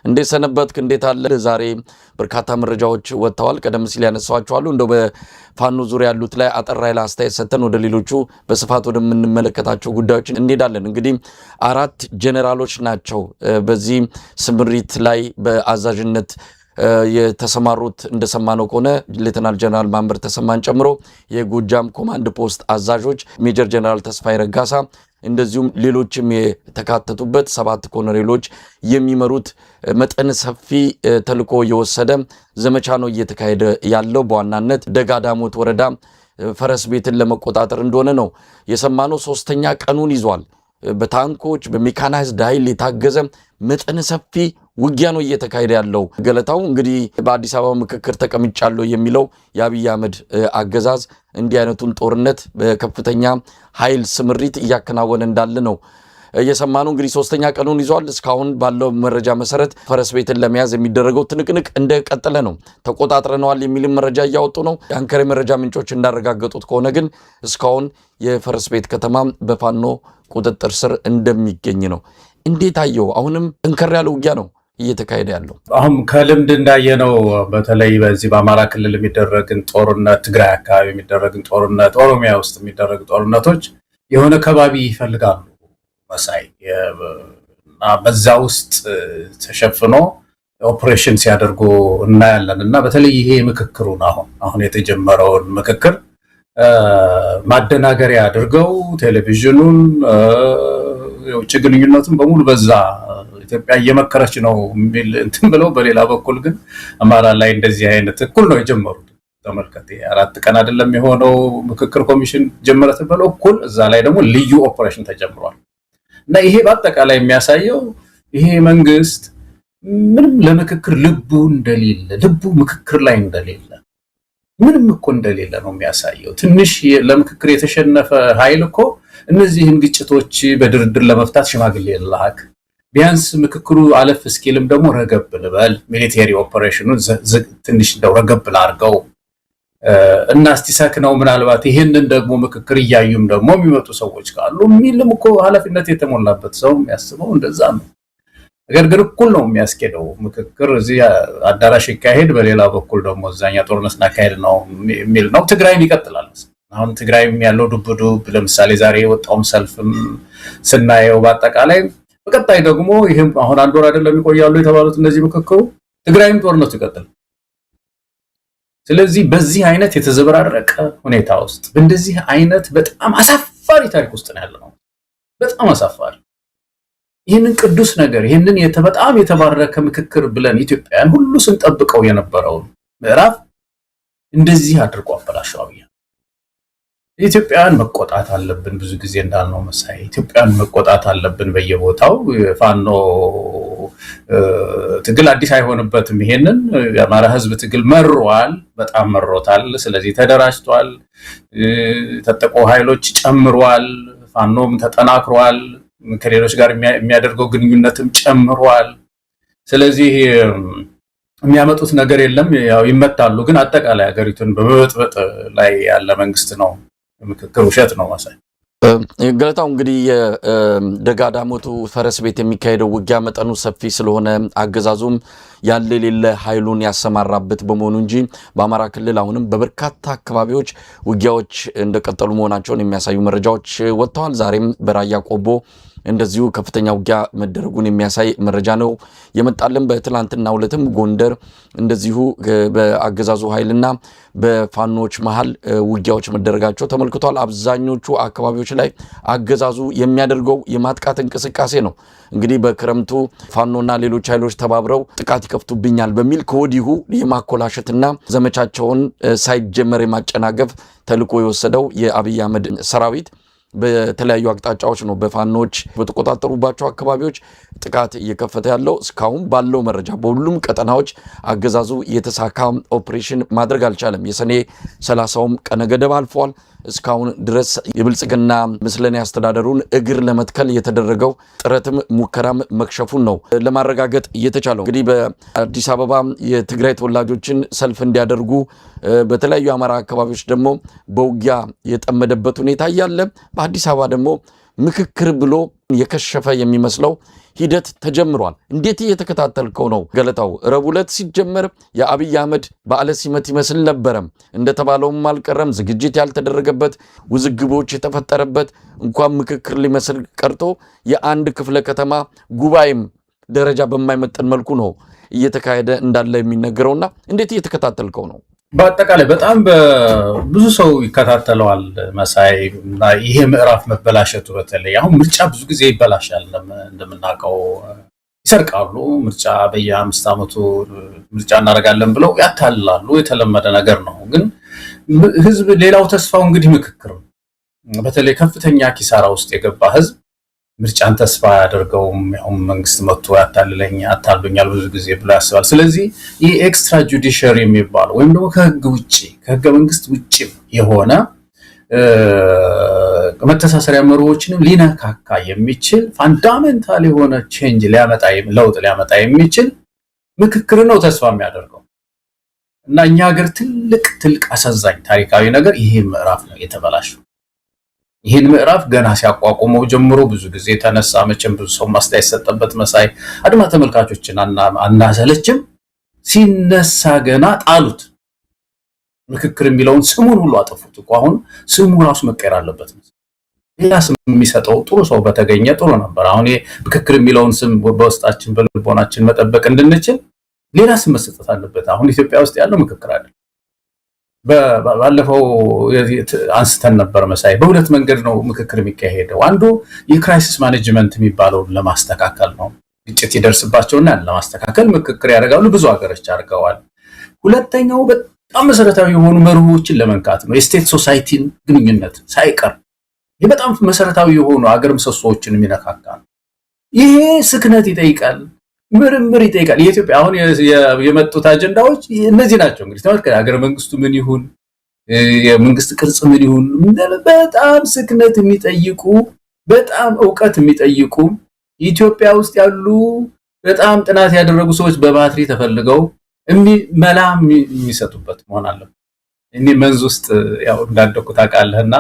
እንዴት ሰነበትክ? እንዴት አለ? ዛሬ በርካታ መረጃዎች ወጥተዋል። ቀደም ሲል ያነሳኋቸው እንደው በፋኖ ዙሪያ ያሉት ላይ አጠር ያለ አስተያየት ሰጥተን ወደ ሌሎቹ በስፋት ወደምንመለከታቸው ጉዳዮች እንሄዳለን። እንግዲህ 4 ጀኔራሎች ናቸው በዚህ ስምሪት ላይ በአዛዥነት የተሰማሩት። እንደሰማነው ከሆነ ሌተናል ጀነራል ማንበር ተሰማን ጨምሮ የጎጃም ኮማንድ ፖስት አዛዦች ሜጀር ጀነራል ተስፋዬ ረጋሳ እንደዚሁም ሌሎችም የተካተቱበት 7 ኮሎኔሎች የሚመሩት መጠነ ሰፊ ተልዕኮ የወሰደ ዘመቻ ነው እየተካሄደ ያለው። በዋናነት ደጋዳሞት ወረዳ ፈረስ ቤትን ለመቆጣጠር እንደሆነ ነው የሰማነው። 3ኛ ቀኑን ይዟል። በታንኮች በሜካናይዝድ ኃይል የታገዘ መጠነ ሰፊ ውጊያ ነው እየተካሄደ ያለው። ገለታው እንግዲህ በአዲስ አበባ ምክክር ተቀምጫለሁ የሚለው የአብይ አህመድ አገዛዝ እንዲህ አይነቱን ጦርነት በከፍተኛ ኃይል ስምሪት እያከናወነ እንዳለ ነው እየሰማነው። እንግዲህ 3ኛ ቀኑን ይዟል። እስካሁን ባለው መረጃ መሰረት ፈረስ ቤትን ለመያዝ የሚደረገው ትንቅንቅ እንደቀጠለ ነው። ተቆጣጥረነዋል የሚልም መረጃ እያወጡ ነው። የአንከር መረጃ ምንጮች እንዳረጋገጡት ከሆነ ግን እስካሁን የፈረስ ቤት ከተማ በፋኖ ቁጥጥር ስር እንደሚገኝ ነው። እንዴት አየው? አሁንም ጠንከር ያለ ውጊያ ነው እየተካሄደ ያለው። አሁን ከልምድ እንዳየነው በተለይ በዚህ በአማራ ክልል የሚደረግን ጦርነት፣ ትግራይ አካባቢ የሚደረግን ጦርነት፣ ኦሮሚያ ውስጥ የሚደረግ ጦርነቶች የሆነ ከባቢ ይፈልጋሉ መሳይ፣ እና በዛ ውስጥ ተሸፍኖ ኦፕሬሽን ሲያደርጉ እናያለን። እና በተለይ ይሄ ምክክሩን አሁን የተጀመረውን ምክክር ማደናገሪያ አድርገው ቴሌቪዥኑን፣ የውጭ ግንኙነቱን በሙሉ በዛ ኢትዮጵያ እየመከረች ነው የሚል እንትን ብለው፣ በሌላ በኩል ግን አማራ ላይ እንደዚህ አይነት እኩል ነው የጀመሩት። ተመልከት፣ 4 ቀን አይደለም የሆነው ምክክር ኮሚሽን ጀመረ ተብሎ እኩል እዛ ላይ ደግሞ ልዩ ኦፕሬሽን ተጀምሯል። እና ይሄ በአጠቃላይ የሚያሳየው ይሄ መንግስት ምንም ለምክክር ልቡ እንደሌለ፣ ልቡ ምክክር ላይ እንደሌለ፣ ምንም እኮ እንደሌለ ነው የሚያሳየው። ትንሽ ለምክክር የተሸነፈ ኃይል እኮ እነዚህን ግጭቶች በድርድር ለመፍታት ሽማግሌ ላክ፣ ቢያንስ ምክክሩ አለፍ እስኪልም ደግሞ ረገብ ልበል፣ military operation ኑን ትንሽ እንደው ረገብ ላርገው እና እስቲ ሰክነው ምናልባት ይህንን ደግሞ ምክክር እያዩም ደግሞ የሚመጡ ሰዎች ካሉ የሚልም እኮ ኃላፊነት የተሞላበት ሰው የሚያስበው እንደዛ ነው። ነገር ግን እኩል ነው የሚያስኬደው። ምክክር እዚህ አዳራሽ ይካሄድ፣ በሌላ በኩል ደግሞ እዛኛ ጦርነት እናካሄድ ነው የሚል ነው። ትግራይም ይቀጥላል። አሁን ትግራይም ያለው ዱብ ዱብ፣ ለምሳሌ ዛሬ የወጣውም ሰልፍም ስናየው በአጠቃላይ በቀጣይ ደግሞ ይህም አሁን 1 ወር አይደለም ይቆያሉ የተባሉት እነዚህ ምክክሩ፣ ትግራይም ጦርነቱ ይቀጥላል። ስለዚህ በዚህ አይነት የተዘበራረቀ ሁኔታ ውስጥ፣ በእንደዚህ አይነት በጣም አሳፋሪ ታሪክ ውስጥ ነው ያለነው። በጣም አሳፋሪ። ይህንን ቅዱስ ነገር፣ ይህንን በጣም የተባረከ ምክክር ብለን ኢትዮጵያውያን ሁሉ ስንጠብቀው የነበረውን ምዕራፍ እንደዚህ አድርጎ አበላሸው አብይ። ኢትዮጵያውያን መቆጣት አለብን። ብዙ ጊዜ እንዳልነው መሳይ፣ ኢትዮጵያውያን መቆጣት አለብን። በየቦታው የፋኖ ትግል አዲስ አይሆንበትም። ይሄንን የአማራ ሕዝብ ትግል መሯል፣ በጣም መሮታል። ስለዚህ ተደራጅቷል፣ የታጠቁ ኃይሎች ጨምሯል፣ ፋኖም ተጠናክሯል፣ ከሌሎች ጋር የሚያደርገው ግንኙነትም ጨምሯል። ስለዚህ የሚያመጡት ነገር የለም፣ ያው ይመታሉ። ግን አጠቃላይ ሀገሪቱን በመበጥበጥ ላይ ያለ መንግስት ነው። ምክክር ውሸት ነው መሳይ። ገለታው፣ እንግዲህ የደጋዳሞቱ ፈረስ ቤት የሚካሄደው ውጊያ መጠኑ ሰፊ ስለሆነ አገዛዙም ያለ የሌለ ኃይሉን ያሰማራበት በመሆኑ እንጂ በአማራ ክልል አሁንም በበርካታ አካባቢዎች ውጊያዎች እንደቀጠሉ መሆናቸውን የሚያሳዩ መረጃዎች ወጥተዋል። ዛሬም በራያ ቆቦ እንደዚሁ ከፍተኛ ውጊያ መደረጉን የሚያሳይ መረጃ ነው የመጣልን። በትላንትናው ዕለትም ጎንደር እንደዚሁ በአገዛዙ ኃይልና በፋኖች መሀል ውጊያዎች መደረጋቸው ተመልክቷል። አብዛኞቹ አካባቢዎች ላይ አገዛዙ የሚያደርገው የማጥቃት እንቅስቃሴ ነው። እንግዲህ በክረምቱ ፋኖና ሌሎች ኃይሎች ተባብረው ጥቃት ይከፍቱብኛል በሚል ከወዲሁ የማኮላሸትና ዘመቻቸውን ሳይጀመር የማጨናገፍ ተልዕኮ የወሰደው የአብይ አህመድ ሰራዊት በተለያዩ አቅጣጫዎች ነው በፋኖች በተቆጣጠሩባቸው አካባቢዎች ጥቃት እየከፈተ ያለው። እስካሁን ባለው መረጃ በሁሉም ቀጠናዎች አገዛዙ የተሳካ ኦፕሬሽን ማድረግ አልቻለም። የሰኔ 30ውም ቀነ ገደብ አልፏል። እስካሁን ድረስ የብልጽግና ምስለኔ አስተዳደሩን እግር ለመትከል የተደረገው ጥረትም ሙከራም መክሸፉን ነው ለማረጋገጥ እየተቻለው። እንግዲህ በአዲስ አበባ የትግራይ ተወላጆችን ሰልፍ እንዲያደርጉ፣ በተለያዩ የአማራ አካባቢዎች ደግሞ በውጊያ የጠመደበት ሁኔታ እያለ በአዲስ አበባ ደግሞ ምክክር ብሎ የከሸፈ የሚመስለው ሂደት ተጀምሯል። እንዴት እየተከታተልከው ነው ገለታው? ረቡዕ ዕለት ሲጀመር የአብይ አህመድ በዓለ ሲመት ይመስል ነበረም። እንደተባለውም አልቀረም። ዝግጅት ያልተደረገበት፣ ውዝግቦች የተፈጠረበት፣ እንኳን ምክክር ሊመስል ቀርቶ የአንድ ክፍለ ከተማ ጉባኤም ደረጃ በማይመጥን መልኩ ነው እየተካሄደ እንዳለ የሚነገረውና እንዴት እየተከታተልከው ነው? በአጠቃላይ በጣም ብዙ ሰው ይከታተለዋል መሳይ። እና ይሄ ምዕራፍ መበላሸቱ፣ በተለይ አሁን ምርጫ ብዙ ጊዜ ይበላሻል እንደምናውቀው፣ ይሰርቃሉ። ምርጫ በየ5 ዓመቱ ምርጫ እናደርጋለን ብለው ያታልላሉ። የተለመደ ነገር ነው። ግን ህዝብ ሌላው ተስፋው እንግዲህ ምክክር ነው። በተለይ ከፍተኛ ኪሳራ ውስጥ የገባ ህዝብ ምርጫን ተስፋ አያደርገውም። ያሁን መንግስት መጥቶ ያታልለኝ አታሉኛል ብዙ ጊዜ ብሎ ያስባል። ስለዚህ ይህ extra judiciary የሚባለው ወይም ደግሞ ከህግ ውጭ፣ ከህገ መንግስት ውጭ የሆነ፣ መተሳሰሪያ መርሆችንም ሊነካካ የሚችል፣ fundamental የሆነ change ሊያመጣ፣ ለውጥ ሊያመጣ የሚችል ምክክር ነው ተስፋ የሚያደርገው። እና እኛ ሀገር ትልቅ ትልቅ አሳዛኝ ታሪካዊ ነገር ይሄ ምዕራፍ ነው የተበላሸው። ይህን ምዕራፍ ገና ሲያቋቁመው ጀምሮ ብዙ ጊዜ ተነሳ። መቼም ብዙ ሰው ማስተያየት ሰጠበት። መሳይ፣ አድማ ተመልካቾችን አናሰለችም። ሲነሳ ገና ጣሉት። ምክክር የሚለውን ስሙን ሁሉ አጠፉት እኮ። አሁን ስሙ ራሱ መቀየር አለበት። ሌላ ስም የሚሰጠው ጥሩ ሰው በተገኘ ጥሩ ነበር። አሁን ምክክር የሚለውን ስም በውስጣችን በልቦናችን መጠበቅ እንድንችል ሌላ ስም መሰጠት አለበት። አሁን ኢትዮጵያ ውስጥ ያለው ምክክር አይደለም። ባለፈው አንስተን ነበር መሳይ። በሁለት መንገድ ነው ምክክር የሚካሄደው። አንዱ የ crisis management የሚባለውን ለማስተካከል ነው። ግጭት ይደርስባቸውና ለማስተካከል ምክክር ያደርጋሉ። ብዙ ሀገሮች አድርገዋል። ሁለተኛው በጣም መሰረታዊ የሆኑ መርሆችን ለመንካት ነው። የ state society ን ግንኙነት ሳይቀር፣ ይህ በጣም መሰረታዊ የሆኑ አገር ምሰሶዎችን የሚነካካ ነው። ይሄ ስክነት ይጠይቃል፣ ምርምር ይጠይቃል። የኢትዮጵያ አሁን የመጡት አጀንዳዎች እነዚህ ናቸው። እንግዲህ ተመልከት፣ ሀገረ መንግስቱ ምን ይሁን፣ የመንግስት ቅርጽ ምን ይሁን፣ በጣም ስክነት የሚጠይቁ፣ በጣም እውቀት የሚጠይቁ፣ ኢትዮጵያ ውስጥ ያሉ በጣም ጥናት ያደረጉ ሰዎች በባትሪ ተፈልገው መላ የሚሰጡበት መሆን አለበት። እኔ መንዝ ውስጥ ያው እንዳደኩ ታውቃለህና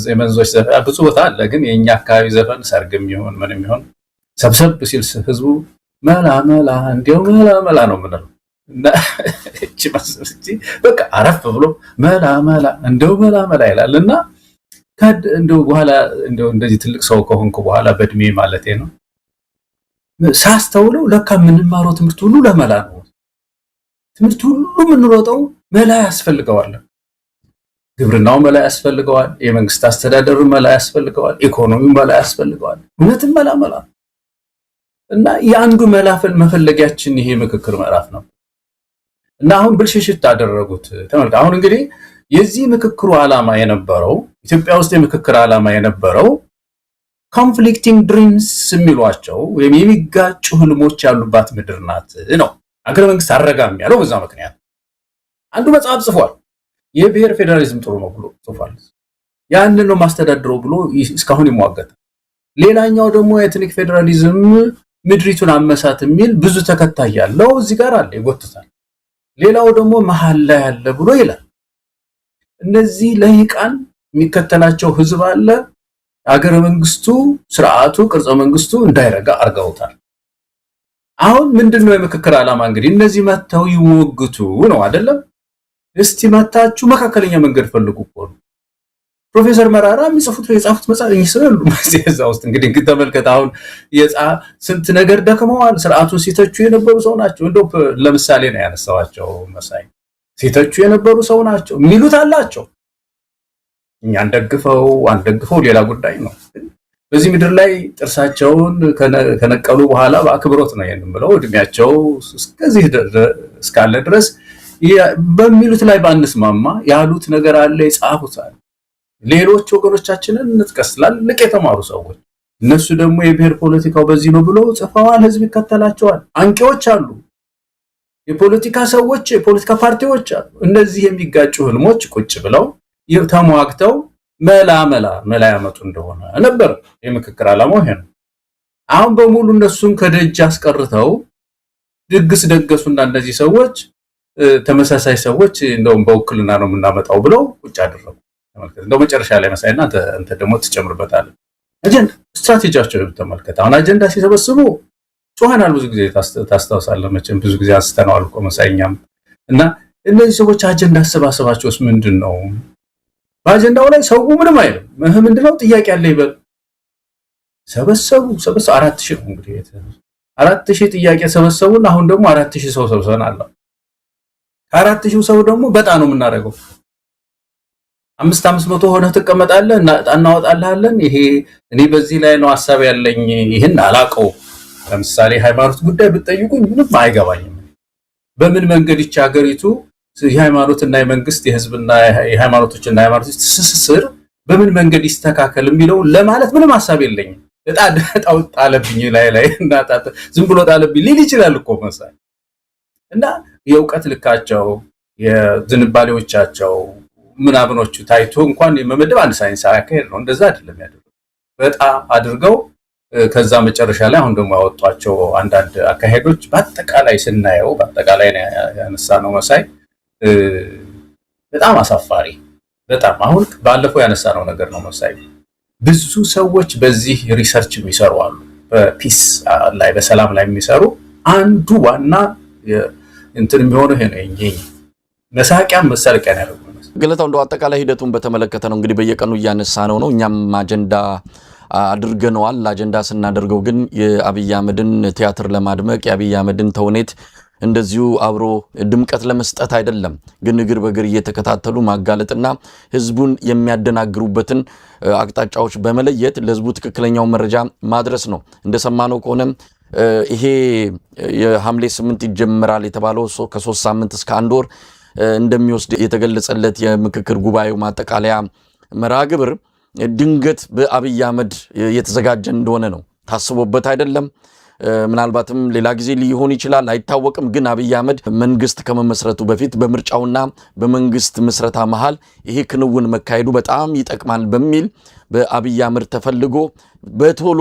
የመንዞች ዘፈን ብዙ ቦታ አለ። ግን የእኛ አካባቢ ዘፈን ሰርግም ይሁን ምንም ይሁን ሰብሰብ ሲል ህዝቡ መላ መላ እንዲያው መላ መላ ነው የምንለው። እና እቺ እቺ በቃ አረፍ ብሎ መላ መላ እንደው መላ መላ ይላል። እና እንደው በኋላ እንደው እንደዚህ ትልቅ ሰው ከሆንኩ በኋላ፣ በእድሜ ማለቴ ነው፣ ሳስተውለው ለካ የምንማረው ትምህርት ሁሉ ለመላ ነው። ትምህርት ሁሉ የምንሮጠው መላ ያስፈልገዋል። ግብርናው መላ ያስፈልገዋል። የመንግስት አስተዳደሩ መላ ያስፈልገዋል። ኢኮኖሚው መላ ያስፈልገዋል። እውነትም መላ መላ እና የአንዱ መላ መፈለጊያችን ይሄ ምክክር ምዕራፍ ነው። እና አሁን ብልሽሽት አደረጉት። ተመልከት። አሁን እንግዲህ የዚህ ምክክሩ ዓላማ የነበረው፣ ኢትዮጵያ ውስጥ የምክክር ዓላማ የነበረው conflicting dreams የሚሏቸው ወይም የሚጋጩ ህልሞች ያሉባት ምድር ናት ነው። አገረ መንግስት አረጋም ያለው በዛ ምክንያት። አንዱ መጽሐፍ ጽፏል። የብሔር ፌዴራሊዝም ጥሩ ነው ብሎ ጽፏል። ያንን ነው ማስተዳድረው ብሎ እስካሁን ይሟገታል። ሌላኛው ደግሞ የ ethnic ፌዴራሊዝም ምድሪቱን አመሳት የሚል ብዙ ተከታይ ያለው እዚህ ጋር አለ፣ ይጎትታል። ሌላው ደግሞ መሀል ላይ ያለ ብሎ ይላል። እነዚህ ለሂቃን የሚከተላቸው ህዝብ አለ። አገረ መንግስቱ፣ ስርዓቱ፣ ቅርጸ መንግስቱ እንዳይረጋ አርገውታል። አሁን ምንድነው የምክክር ዓላማ? እንግዲህ እነዚህ መተው ይሞግቱ ነው አይደለም? እስቲ መታችሁ መካከለኛ መንገድ ፈልጉ እኮ ነው። ፕሮፌሰር መራራ የሚጽፉት የጻፉት መጽሐፍ እኚህ ሰው የሉም እዛ ውስጥ። እንግዲህ ተመልከት፣ አሁን ስንት ነገር ደክመዋል። ስርዓቱን ሲተቹ የነበሩ ሰው ናቸው። እንደው ለምሳሌ ነው ያነሳኋቸው መሳይ፣ ሲተቹ የነበሩ ሰው ናቸው። የሚሉት አላቸው። እኛ አንደግፈው አንደግፈው ሌላ ጉዳይ ነው። በዚህ ምድር ላይ ጥርሳቸውን ከነቀሉ በኋላ፣ በአክብሮት ነው ይሄን ብለው፣ እድሜያቸው እስከዚህ እስካለ ድረስ በሚሉት ላይ ባንስማማ ያሉት ነገር አለ፣ የጻፉት አለ። ሌሎች ወገኖቻችንን እንጥቀስ፣ ትላልቅ የተማሩ ሰዎች፣ እነሱ ደግሞ የብሔር ፖለቲካው በዚህ ነው ብሎ ጽፈዋል። ህዝብ ይከተላቸዋል። አንቂዎች አሉ፣ የፖለቲካ ሰዎች፣ የፖለቲካ ፓርቲዎች አሉ። እነዚህ የሚጋጩ ህልሞች ቁጭ ብለው ተሟግተው መላ መላ መላ ያመጡ እንደሆነ ነበር የምክክር ዓላማው ይሄ ነው። አሁን በሙሉ እነሱን ከደጅ አስቀርተው ድግስ ደገሱና እነዚህ ሰዎች፣ ተመሳሳይ ሰዎች እንደውም በውክልና ነው የምናመጣው ብለው ቁጭ አደረጉ። እንደው መጨረሻ ላይ መሳይና አንተ ደግሞ ትጨምርበታለህ። አጀንዳ ስትራቴጂያቸው ተመልከት። አሁን አጀንዳ ሲሰበስቡ ጮኸናል። ብዙ ጊዜ ታስታውሳለህ መቼም ብዙ ጊዜ አንስተነዋል እኮ መሳይ እኛም። እና እነዚህ ሰዎች አጀንዳ አሰባሰባቸውስ ምንድን ነው? በአጀንዳው ላይ ሰው ምንም አይልም። ምንድነው ጥያቄ አለ ይበል። ሰበሰቡ ሰበሰቡ 4000 ነው እንግዲህ፣ 4000 ጥያቄ ሰበሰቡን። አሁን ደግሞ 4000 ሰው ሰብስበናል። ከ4000 ሰው ደግሞ በጣም ነው የምናደርገው። 500 ሆነህ ትቀመጣለህ፣ እናወጣልሃለን። ይሄ እኔ በዚህ ላይ ነው ሀሳብ ያለኝ፣ ይህን አላውቀው። ለምሳሌ ሃይማኖት ጉዳይ ብትጠይቁኝ ምንም አይገባኝም። በምን መንገድ ይቺ ሀገሪቱ የሃይማኖትና የመንግስት የህዝብና የሃይማኖቶችና ሃይማኖቶች ትስስር በምን መንገድ ይስተካከል የሚለው ለማለት ምንም ሀሳብ የለኝም። እጣ እጣው ጣለብኝ ላይ ላይ እና ዝም ብሎ ጣለብኝ ሊል ይችላል እኮ መሳይ። እና የእውቀት ልካቸው የዝንባሌዎቻቸው ምናምኖቹ ታይቶ እንኳን የመመደብ አንድ ሳይንስ አካሄድ ነው። እንደዛ አይደለም ያደረጉት። በጣም አድርገው ከዛ መጨረሻ ላይ አሁን ደግሞ ያወጧቸው አንዳንድ አካሄዶች በአጠቃላይ ስናየው፣ በአጠቃላይ ያነሳ ነው መሳይ፣ በጣም አሳፋሪ፣ በጣም አሁን ባለፈው ያነሳነው ነገር ነው መሳይ። ብዙ ሰዎች በዚህ research የሚሰሩ አሉ፣ በ peace ላይ በሰላም ላይ የሚሰሩ። አንዱ ዋና እንትን የሚሆነው ይሄ ነው። ይሄ መሳቂያም መሳለቂያ ያደረጉ ገለታው፣ እንደው አጠቃላይ ሂደቱን በተመለከተ ነው እንግዲህ በየቀኑ እያነሳ ነው ነው እኛም አጀንዳ አድርገነዋል። አጀንዳ ስናደርገው ግን የአብይ አህመድን ቲያትር ለማድመቅ፣ የአብይ አህመድን ተውኔት እንደዚሁ አብሮ ድምቀት ለመስጠት አይደለም። ግን እግር በእግር እየተከታተሉ ማጋለጥና ህዝቡን የሚያደናግሩበትን አቅጣጫዎች በመለየት ለህዝቡ ትክክለኛውን መረጃ ማድረስ ነው። እንደሰማነው ከሆነ ይሄ የሐምሌ 8 ይጀምራል የተባለው ከ3 ሳምንት እስከ አንድ ወር እንደሚወስድ የተገለጸለት የምክክር ጉባኤው ማጠቃለያ መርሃ ግብር ድንገት በአብይ አህመድ የተዘጋጀ እንደሆነ ነው። ታስቦበት አይደለም። ምናልባትም ሌላ ጊዜ ሊሆን ይችላል፣ አይታወቅም። ግን አብይ አህመድ መንግስት ከመመስረቱ በፊት በምርጫውና በመንግስት ምስረታ መሃል ይሄ ክንውን መካሄዱ በጣም ይጠቅማል በሚል በአብይ አህመድ ተፈልጎ በቶሎ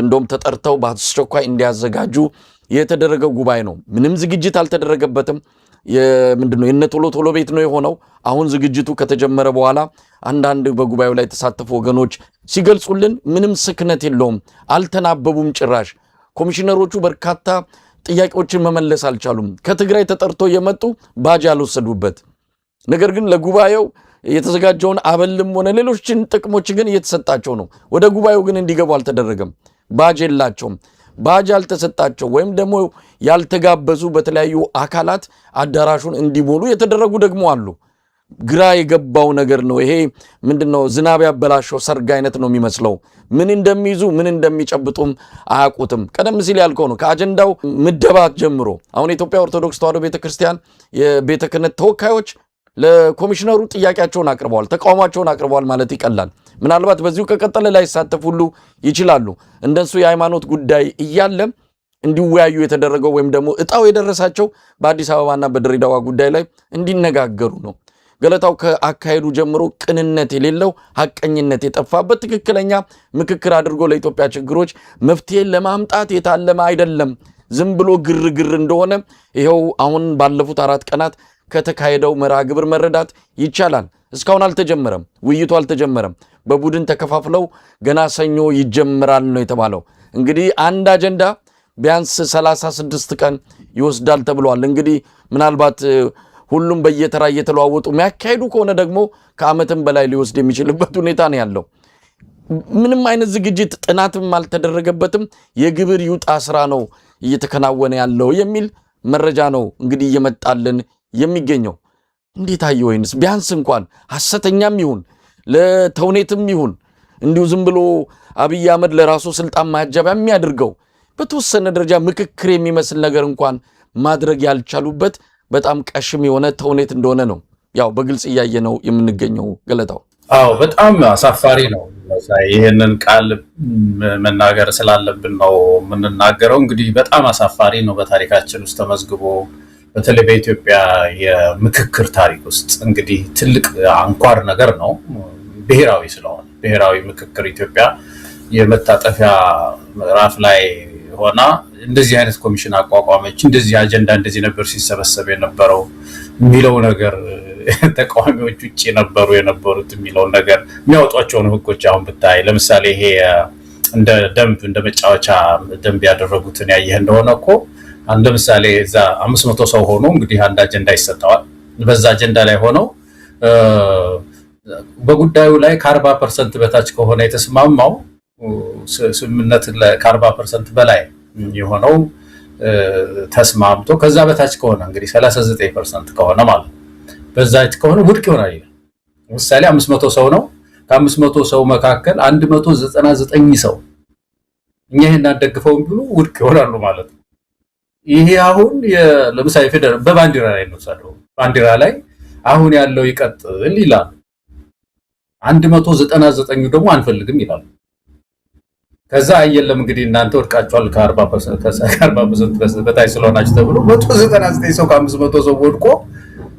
እንደውም ተጠርተው በአስቸኳይ እንዲያዘጋጁ የተደረገው ጉባኤ ነው። ምንም ዝግጅት አልተደረገበትም። ምንድነው የነ ቶሎ ቶሎ ቤት ነው የሆነው። አሁን ዝግጅቱ ከተጀመረ በኋላ አንዳንድ በጉባኤው ላይ የተሳተፉ ወገኖች ሲገልጹልን ምንም ስክነት የለውም፣ አልተናበቡም ጭራሽ። ኮሚሽነሮቹ በርካታ ጥያቄዎችን መመለስ አልቻሉም። ከትግራይ ተጠርቶ የመጡ ባጅ ያልወሰዱበት፣ ነገር ግን ለጉባኤው የተዘጋጀውን አበልም ሆነ ሌሎችን ጥቅሞች ግን እየተሰጣቸው ነው። ወደ ጉባኤው ግን እንዲገቡ አልተደረገም። ባጅ የላቸውም። ባጅ ያልተሰጣቸው ወይም ደግሞ ያልተጋበዙ በተለያዩ አካላት አዳራሹን እንዲሞሉ የተደረጉ ደግሞ አሉ። ግራ የገባው ነገር ነው። ይሄ ምንድነው? ዝናብ ያበላሸው ሰርግ አይነት ነው የሚመስለው። ምን እንደሚይዙ ምን እንደሚጨብጡም አያውቁትም። ቀደም ሲል ያልከው ነው። ከአጀንዳው ምደባት ጀምሮ አሁን የኢትዮጵያ ኦርቶዶክስ ተዋሕዶ ቤተክርስቲያን የቤተ ክህነት ተወካዮች ለኮሚሽነሩ ጥያቄያቸውን አቅርበዋል፣ ተቃውሟቸውን አቅርበዋል ማለት ይቀላል። ምናልባት በዚሁ ከቀጠለ ላይሳተፉ ሁሉ ይችላሉ። እንደሱ የሃይማኖት ጉዳይ እያለ እንዲወያዩ የተደረገው ወይም ደግሞ እጣው የደረሳቸው በአዲስ አበባና በድሬዳዋ ጉዳይ ላይ እንዲነጋገሩ ነው። ገለታው፣ ከአካሄዱ ጀምሮ ቅንነት የሌለው፣ ሀቀኝነት የጠፋበት፣ ትክክለኛ ምክክር አድርጎ ለኢትዮጵያ ችግሮች መፍትሄ ለማምጣት የታለመ አይደለም። ዝም ብሎ ግርግር እንደሆነ ይኸው አሁን ባለፉት 4 ቀናት ከተካሄደው መርሃ ግብር መረዳት ይቻላል። እስካሁን አልተጀመረም፣ ውይይቱ አልተጀመረም። በቡድን ተከፋፍለው ገና ሰኞ ይጀምራል ነው የተባለው። እንግዲህ አንድ አጀንዳ ቢያንስ 36 ቀን ይወስዳል ተብሏል። እንግዲህ ምናልባት ሁሉም በየተራ እየተለዋወጡ የሚያካሂዱ ከሆነ ደግሞ ከዓመትም በላይ ሊወስድ የሚችልበት ሁኔታ ነው ያለው። ምንም አይነት ዝግጅት ጥናትም አልተደረገበትም። የግብር ይውጣ ስራ ነው እየተከናወነ ያለው የሚል መረጃ ነው እንግዲህ እየመጣልን የሚገኘው። እንዴት አየ? ወይንስ ቢያንስ እንኳን ሐሰተኛም ይሁን ለተውኔትም ይሁን እንዲሁ ዝም ብሎ አብይ አህመድ ለራሱ ስልጣን ማጀቢያ የሚያደርገው በተወሰነ ደረጃ ምክክር የሚመስል ነገር እንኳን ማድረግ ያልቻሉበት በጣም ቀሽም የሆነ ተውኔት እንደሆነ ነው ያው በግልጽ እያየ ነው የምንገኘው። ገለታው። አዎ፣ በጣም አሳፋሪ ነው። ይህንን ቃል መናገር ስላለብን ነው የምንናገረው። እንግዲህ በጣም አሳፋሪ ነው። በታሪካችን ውስጥ ተመዝግቦ በተለይ በኢትዮጵያ የምክክር ታሪክ ውስጥ እንግዲህ ትልቅ አንኳር ነገር ነው። ብሔራዊ ስለሆነ ብሔራዊ ምክክር ኢትዮጵያ የመታጠፊያ ምዕራፍ ላይ ሆና እንደዚህ አይነት ኮሚሽን አቋቋመች፣ እንደዚህ አጀንዳ እንደዚህ ነበር ሲሰበሰብ የነበረው የሚለው ነገር ተቃዋሚዎች ውጭ ነበሩ የነበሩት የሚለውን ነገር፣ የሚያወጧቸውን ህጎች አሁን ብታይ፣ ለምሳሌ ይሄ እንደ ደንብ፣ እንደ መጫወቻ ደንብ ያደረጉትን ያየህ እንደሆነ እኮ፣ አንድ ለምሳሌ እዛ 500 ሰው ሆኖ እንግዲህ አንድ አጀንዳ ይሰጠዋል። በዛ አጀንዳ ላይ ሆነው በጉዳዩ ላይ ከ40% በታች ከሆነ የተስማማው ስምምነት፣ ከ40% በላይ የሆነው ተስማምቶ ከዛ በታች ከሆነ፣ እንግዲህ 39% ከሆነ ማለት ነው፣ በዛች ከሆነ ውድቅ ይሆናል ይላል። ምሳሌ 500 ሰው ነው። ከ500 ሰው መካከል 199 ሰው እኛ ይሄን አንደግፈውም ቢሉ ውድቅ ይሆናሉ ማለት ነው። ይሄ አሁን ለምሳሌ ፌደራል በባንዲራ ላይ እንውሰደው። ባንዲራ ላይ አሁን ያለው ይቀጥል ይላሉ። 199ኙ ደግሞ አንፈልግም ይላሉ። ከዛ አየለም እንግዲህ እናንተ ወድቃችኋል ከ40% በታች ስለሆናችሁ ተብሎ 199 ሰው ከ500 ሰው ወድቆ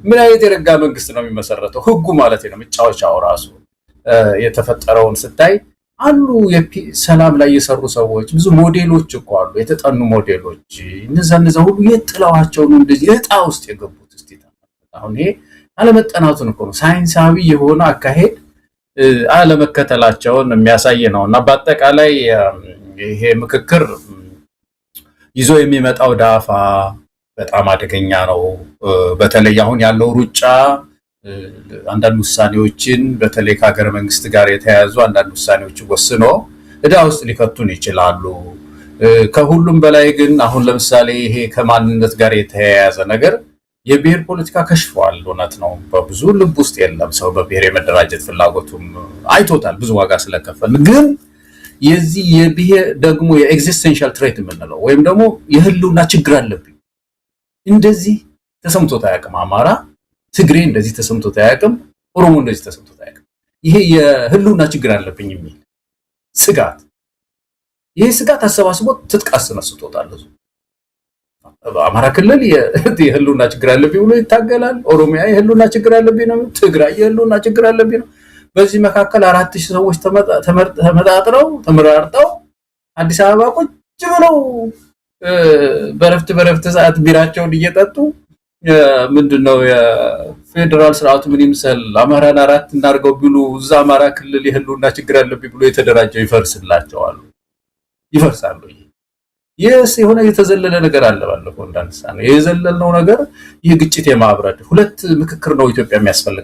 ምን አይነት የረጋ መንግስት ነው የሚመሰረተው? ህጉ ማለት ነው። መጫወቻው ራሱ የተፈጠረውን ስታይ አሉ ሰላም ላይ የሰሩ ሰዎች፣ ብዙ ሞዴሎች እኮ አሉ፣ የተጠኑ ሞዴሎች። እነዛ ሁሉ የት ጥለዋቸው ነው እንደዚህ እጣ ውስጥ የገቡት? እስቲ አሁን ይሄ አለመጠናቱን እኮ ነው፣ ሳይንሳዊ የሆነ አካሄድ አለመከተላቸውን የሚያሳይ ነው። እና በአጠቃላይ ይሄ ምክክር ይዞ የሚመጣው ዳፋ በጣም አደገኛ ነው። በተለይ አሁን ያለው ሩጫ አንዳንድ ውሳኔዎችን፣ በተለይ ከሀገረ መንግስት ጋር የተያያዙ አንዳንድ ውሳኔዎችን ወስኖ እዳ ውስጥ ሊከቱን ይችላሉ። ከሁሉም በላይ ግን አሁን ለምሳሌ ይሄ ከማንነት ጋር የተያያዘ ነገር፣ የብሔር ፖለቲካ ከሽፏል። እውነት ነው። በብዙ ልብ ውስጥ የለም። ሰው በብሔር የመደራጀት ፍላጎቱም አይቶታል፣ ብዙ ዋጋ ስለከፈል። ግን የዚህ የብሔር ደግሞ የ existential threat የምንለው ወይም ደግሞ የህልውና ችግር አለብኝ እንደዚህ ተሰምቶት አያውቅም። አማራ፣ ትግሬ እንደዚህ ተሰምቶት አያውቅም። ኦሮሞ እንደዚህ ተሰምቶት አያውቅም። ይሄ የህልውና ችግር አለብኝ የሚል ስጋት፣ ይሄ ስጋት አሰባስቦ ትጥቅ አስነስቶታል። ህዝቡ አማራ ክልል የህልውና ችግር አለብኝ ብሎ ይታገላል። ኦሮሚያ የህልውና ችግር አለብኝ ነው። ትግራይ የህልውና ችግር አለብኝ ነው። በዚህ መካከል 4000 ሰዎች ተመጣጥረው ተመራርጠው አዲስ አበባ ቁጭ ብለው በረፍት በረፍት ሰዓት ቢራቸውን እየጠጡ ምንድነው የፌዴራል ስርዓቱ ምን ይምሰል፣ አማራን አራት እናድርገው ቢሉ እዛ አማራ ክልል የህልውና ችግር አለብኝ ብሎ የተደራጀው ይፈርስላቸዋል፣ ይፈርሳሉ። ይህ የሆነ የተዘለለ ነገር አለ። ባለፈው እንዳነሳ ነው የዘለልነው ነገር ይህ ግጭት የማብረድ ሁለት ምክክር ነው ኢትዮጵያ የሚያስፈልጋት።